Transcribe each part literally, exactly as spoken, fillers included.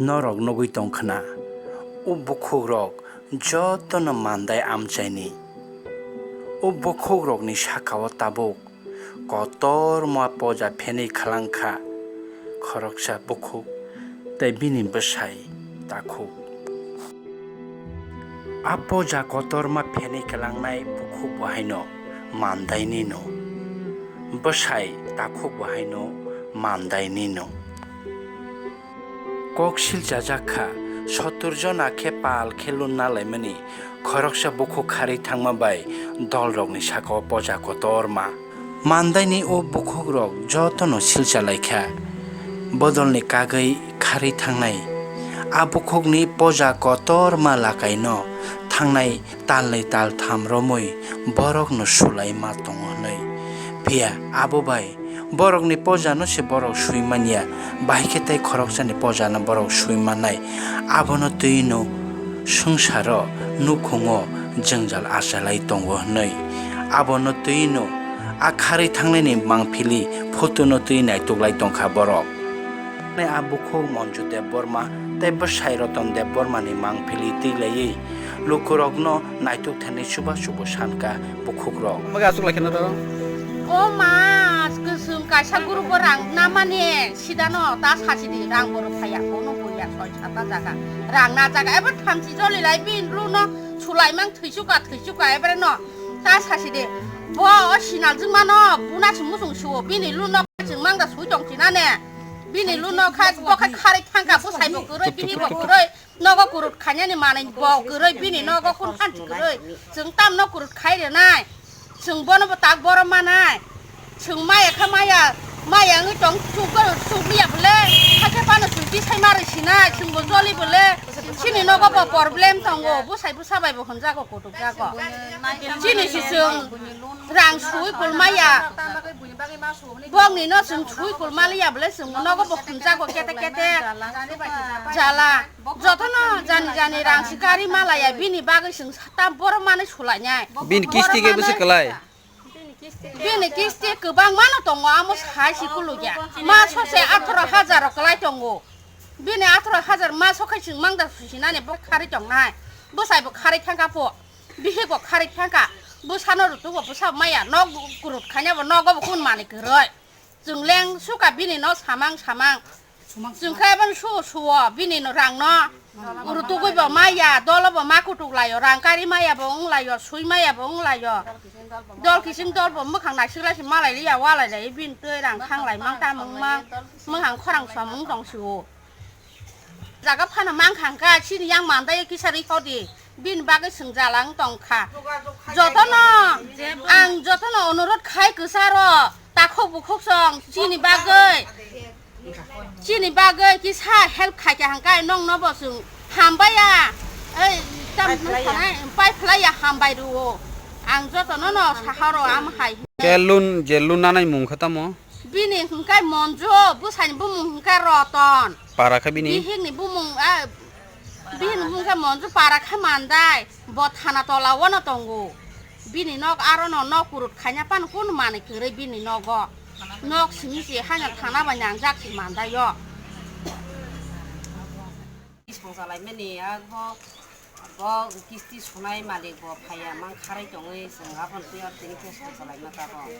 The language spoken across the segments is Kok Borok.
Norok nugwi tong khna, o bukhukrok jotono mandai amchaini. O bukhukrokni saka-o tabuk kotorma poja phenwi khalang kha, khoroksa bukhuk tei bini bwsai takhuk. A poja kotorma phenwi khalangnai bukhuk bo haino mandainino, bwsai takhuk bo haino mandainino. Kok siljajak kha, sottur jona khe pal khe lun nalaimani, khoroksa bukhuk kharwi thangma bai dolrokni saka-o poja kotorma. Mandaini o bukhukrok jotono silchalai kha, bodolni kagwi kharwi thangnai. A bukhukni poja kotorma lakaino thangnai talnwi taltham romwi borokno sulai ma tongo hwnwi. Phiya abo bai borokni pojano se borok sui manya, bahai khe tei khoroksani pojano borok sui mannai. Abono twino swngcharo nukhungo jwngjal achalai tongo hwnwi. Abono twino a kharwi thangnaini mangphili photono twi naituklai tongkha borok. Nai a bukhuk Monju Debbarma tei bwsai Roton Debbarmani mangphili twi laiwi lukurokno naituk thani chuba chubu sankha bukhukrok. Omo khe aswk lai kheno to. O ma, kwchwng kaisa group o rang namani sidano ta sachidi rang borok phaiya, bono buya soi sata jaga rang na jaga ebo thamchi joli lai bin runo sulai mang thwichuka thwichuka ebre no ta sachidi. Bo o sinal jwngmano buna se muchung suo bini luno chwng mangda sui tong chinane. Bini luno khai bo khai kharwi thangka bwsai bo kwrwi bini bo kwrwi. Nogo kurut khainani manwi bo kwrwi bini nogo kun phanti kwrwi. Chwng tamno kurut khai rwnai. Chwng bono bo tak boro manai. Chwng maya kha maya, maya wngwi tong chuk chuk liya bole. Hakhe phano chwng tisai marwi sinai, chwng bo joli bole. Chini nogo bo problem tongo, bwsai bwsa bai bo hwnjago kutuk jago. Chini si chwng rang sui kul maya. Bongni no chwng sui kul maliya bole chwng nogo bo hwnjago kete kete. Jala. Jotono jani jani rang si kari malaya bini bagwi chwng tam boro manwi sulainai. Bini kisti khe bwswk kwlai? Bini kisti kwbangmano tongo, amo sai si kulugya. Ma sose atharo hajar rok kwlai tongo. Bini atharo hajar ma sokhai chwng mangda susinani bo kharwi tongnai. Bwsai bo kharwi thangkha po. Bihik bo kharwi thangkha. Bwsano rutuk bo bwsa maya. Nok kurut khaina bo nogo bo kun manwi kwrwi. Chwng leng suka bini no samang samang. Chwng khe aboni suo suo bini no rang no. Uru tugui bo maya, dolo bo ma kutuk laio, rang kari maya bo wng laio, sui maya bo wng laio. Dol kising dol bo mwkhang naisik lai se malai liya, walai lai bini twi rang khang lai mang ta mung mang, mwkhang khorang somung tong sio. Jaga phano mang khang kha, chini yang mandai kisa ri thodi. Bini bagwi chwng jala wng tong kha. Jotono ang jotono onurot khai kwcharo takhuk bukhuk song chini bagwi, chini bagwi kisa help khai kha hangkai nong nobo chwng hambai ya. Ei tam pai phlai ya. Pai phlai ya hambai ruo. Ang jotono no sahoro am hai. Ke lun je lun nanai mung kha tamo? Bini hingkai Monjo, bwsani bumung hingkai Roton. Para khe bini? Bihikni bumung, a, bihikni bumung khe Monjo para khe mandai. Bo thana tola o no tongo. Bini nok aro no nok kurut khaina pan kun manwi kwrwi bini nogo. Nok simi si haino thana bai nangjak si mandai o. Songsa laimani abo bo kisti sunai malik bo phaiya mang kharai tongwi chwng aboni twi aro tini khe songsa laima tabok.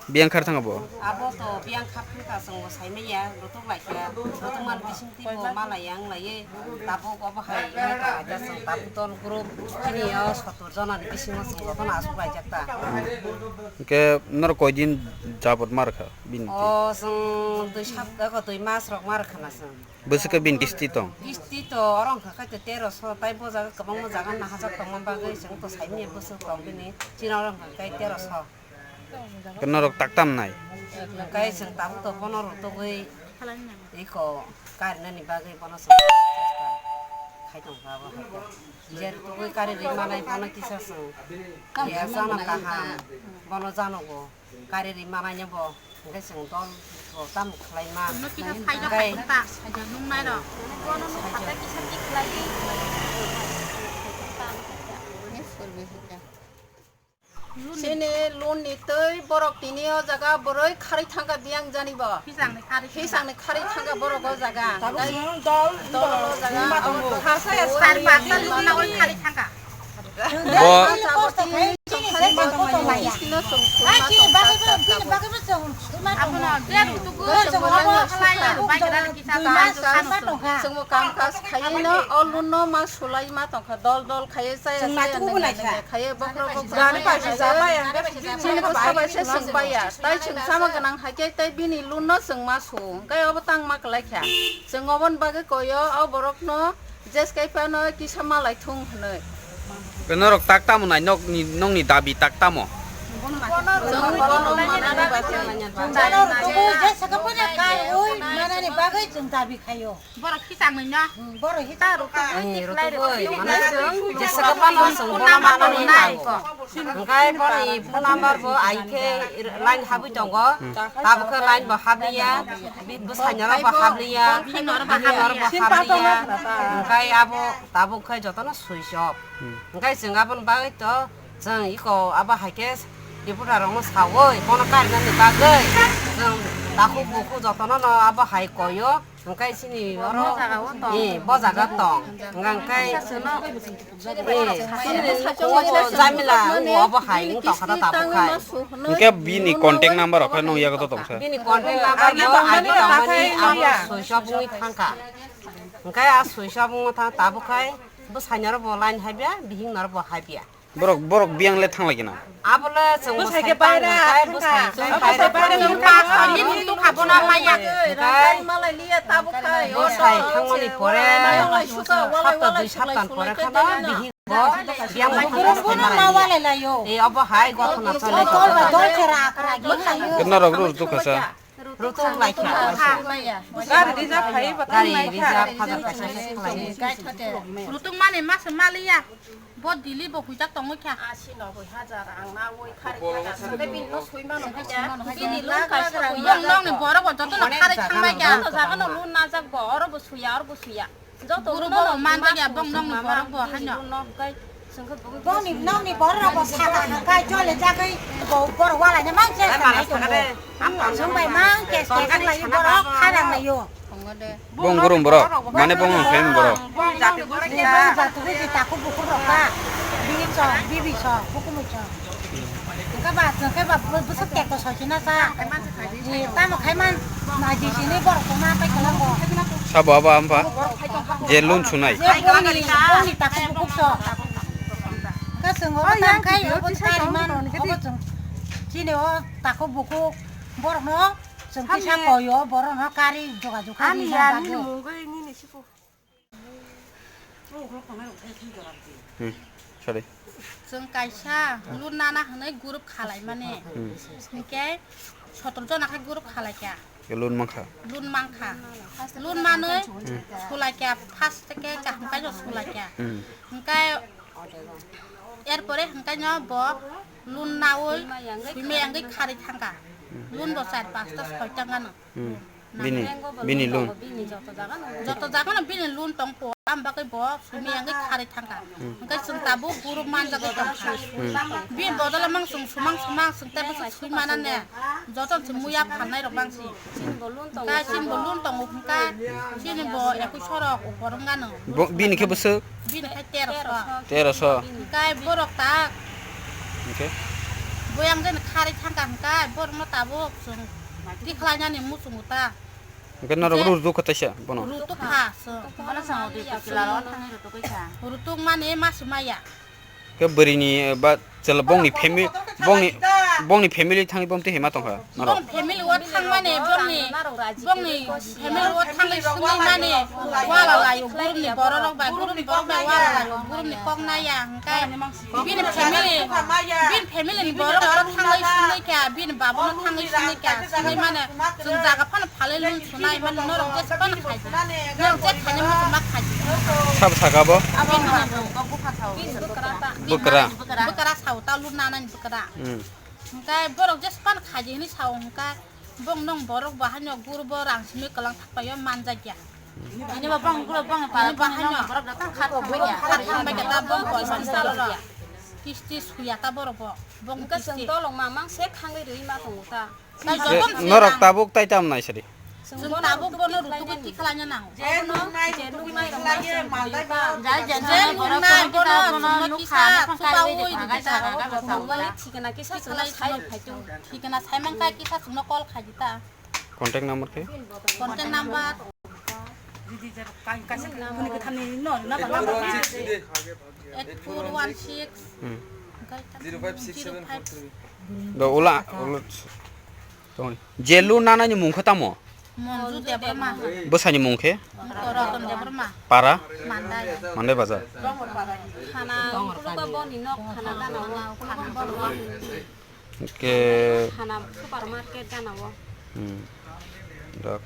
Biyang khar thang abo? Abo to biyang khar thang ta chwng bo saimanya, rutuk lai kha, rutuk man bising twi bo malai yang lai, tabuk obo hai wngwi tong lai ta chwng tabuk dol group chini o sottor jona ni bisingo chwng jotono aswk lai jak ta. Hwnkhe norok koi din jabot mar kha bini? O chwng dui sapta ko dui mas rok mar khana chwng. Bwswk khe bini kisti tong? Kisti to oro wngkha khe teroso, tai bo jaga kwbangma jaga nahajak tongma bagwi chwng to saimanya bwswk tong bini, chini oro wngkha khe teroso. Khe norok tak tam nai? Kai chwng tabuk to bono rutugwi iko karinani bagwi bono chwng chesta khai tongkha abo hai khe. Je rutugwi kari rwi manai bono kisa chwng ya jano kaham, bono janogo kari rwi manai no bo hwnkhe chwng dol bo tamo khlai ma. Bono kisa phai rok hai ta, nung nai rok. Bono nung kisa khlai. Chini loan ni twi borok tini o jaga boroi kharwi thangkha biyang jani bo. Hisang ni kharwi thangkha borok o jaga. Tabuk nwng dol dol o jaga. Sar baksa loan na oi kharwi thangkha. Bo Chwngbo kam kaas khaiwi no o loan no ma sulai ma tongkha, dol dol khaiwi chaya chaya nwngnai nwngnai khaiwi bokhorok bokhorok chini bwsa bai se chwng bai ya, tai chwng sama gwnang hai khe tai bini loan no chwng ma su, hwnkhe obo tang ma kwlai kha. Chwng oboni bagwi koi o, o borok no Jes kai phano kisa malai thung hwnwi. Norok tak tamo nai, nokni, nokni dabi tak tamo? Chwng bono manani bagwi. Bono tubu je sakapana kai oi manani bagwi chwng dabi khaio. Borok hisangwi no. Hmm, borok hita rok. Ani rotoboi, mane chwng je sakapano chwng bono manani nango. Hwnkhe boni phone number bo ai khe line habwi tongo. Tabukhe line bo habliya, bwsani oro bo habliya, bihik oro bo habliya. Hwnkhe abo tabuk khe jotono switch off. Hwnkhe chwng aboni bagwi to chwng iko abo hai khe deputy rokno sawi bono karinani bagwi chwng takhuk bukhuk jotono no abo hai koyo. Hwnkhe chini oro, eh, bo jaga tong. Hwnkhe, eh, chini obo jamila obo hai wng tongkha da tabuk khai. Hwnkhe bini contact number rok khe nung yago to tongsa. Bini contact number bo agi tongmani abo soiso bungwi thangkha. Hwnkhe a soiso bungwi thang tabuk khai bwsai norok bo line habya, bihik norok bo habya. Borok, borok biyang le thang lai gana. Abo le chwng bwsai bai ra, bwsai bai ra. Bini muitu khabono maya. Bwsai thangmani pore, sapta dui sapta ni pore kheno bihik bo biyang bo thang lai. E obo hai gothona chole. Kena rok ru tu khasa. Rutung lai kha. Gari reserve khai ba. Gari reserve khai ba. Rutung mani mas maliya. Bo Delhi bo huijak tongwi kha. Asi noboi hajar ang na oi khari kha. Sende bin no sui mano kha. Bini loan ka sa koi. Bong nong ni borok bo joto no khari thang bai kha. Joto jaga no loan na jak bo, oro bo suya, oro bo suya. Joto guru loan bo no man ma ja ya, su bong nong ni borok bo hanya. Loan no kai sengkhe bo. Bong ni nong ni borok bo saka kai jole jagai bo borok wala ne man se. Sung bai mang kes kes lai borok kharang lai yo. Bong gurum borok, mane bong ang khaim borok. Bong jati bong jati biji taku buku rok ka. Bini chong, bibi chong, buku mu chong. Engka ba, engka ba, bu-, busuk tek to sochina sa. Ji, tamo khaiman, ma ji sini borok tongma pai kelango. Sabo abo ampha, je loan sunai. Je bongni, bongni taku buku so. Ka swngo tang khai, obo kari man, obo chwng chini o taku buku borok no. Chwng kisa koyo, borok no kari jogajog kha ani rijak ya, bagwi. Nini mungwi nini siku. Hmm, sorry. Chwng kaisa loan nana hwnwi group khalai mani. Hmm. Hinkhe sotro jona khe group khalai kha. Ke loan mankha. Loan mankha. Loan manwi hmm. Sulai kha, first khe kaham kaijo sulai kha. Hmm. Hinkhe erpore hinkhe no bo loan nawi swimai yangwi khari thangkha. Hmm. Loan bo char pasta soi tangkha no. Hmm. Bini, bini loan. Joto jaga no bini loan tong po, am bagwi bo sumi yangwi khari thangkha. Hmm. Hwnkhe chwng tabuk guru manjagwi tongkha. Hmm. Bini bodol mang chwng sumang sumang chwng tei bwswk sui mana ne. Joto chwng muya phalnai rok bangsi. Hwnkhe chini bo loan tongo hwnkha, chini bo ekwis rok upor wngkha no. Bo, bini khe bwswk? Bini khe teroso. Teroso. Hwnkhe borok tak. Hwnkhe? Boyang jani khari thangkha hwnkha, borokno tabuk chwng tikhlainani muchungo ta. Hwnkhe norok je rutuk kha taisa bono? Rutuk kha, so. Bono chwng rutuk kha, rutuk mani mas maya. Khe bwrwini, eh, ba chwla bongni family, bongni, bongni family thangwi bom twi hema tongkha norok? Bong family o thangmani bongni, bongni family o thangwi swngwi mani wala laio, gurumni bororok bai, gurumni borok bai wala laio, gurumni kok naya hwnkhe. Bini family, bini family ni borok oro thangwi swnwi kha, bini baba no thangwi swnwi kha, swnwi mane chwng jaga phano phalwi loan sunai mane norok jesa phano khai di. Norok je khaini muchung ma khai di. Sabo saka bo? Bini baba. Bini bwkra ta. Bwkra. Bwkra sao ta loan nanani bwkra. Hmm. Hwnkhe borok jesa phano khai di hwnwi sao hwnkhe bong nong borok bo haino guru bo rang simi kwlang thak paio manjak ya. Ini ba bang guru bang pa bang haino borok da tang khat thang ya. Khat thang bai kata bong ko san sal ro. Kisti suya ta borok bo. Bong kisti. Hwnkhe chwng tolong mamang se khangwi rwi ma tongo ta. Tai joto suya. Norok tabuk tai tam nai sadi. Chwng tabuk bono rutugo tikhlaina nango. Je nuknai rutugo tikhlaina mandai. Je nuknai bono chwngno kisa chubawi rwdi ta. Chwngno thikna kisa chwngno sai phaitu. Thikna sai mankha kisa chwngno call khaidi ta. Contact number khe? Contact number eight four one six. Hmm. Do ula, ula. Tong. Jelu nanani mung khe tamo? Monju Debbarma. Bwsani mung khe? Ratan Debbarma. Para? Mandai. Mandai bazar. Khana, khulugo boni nok khana gana o. Khana boni nok. Ke khana supermarket gana o. Hmm. Dak.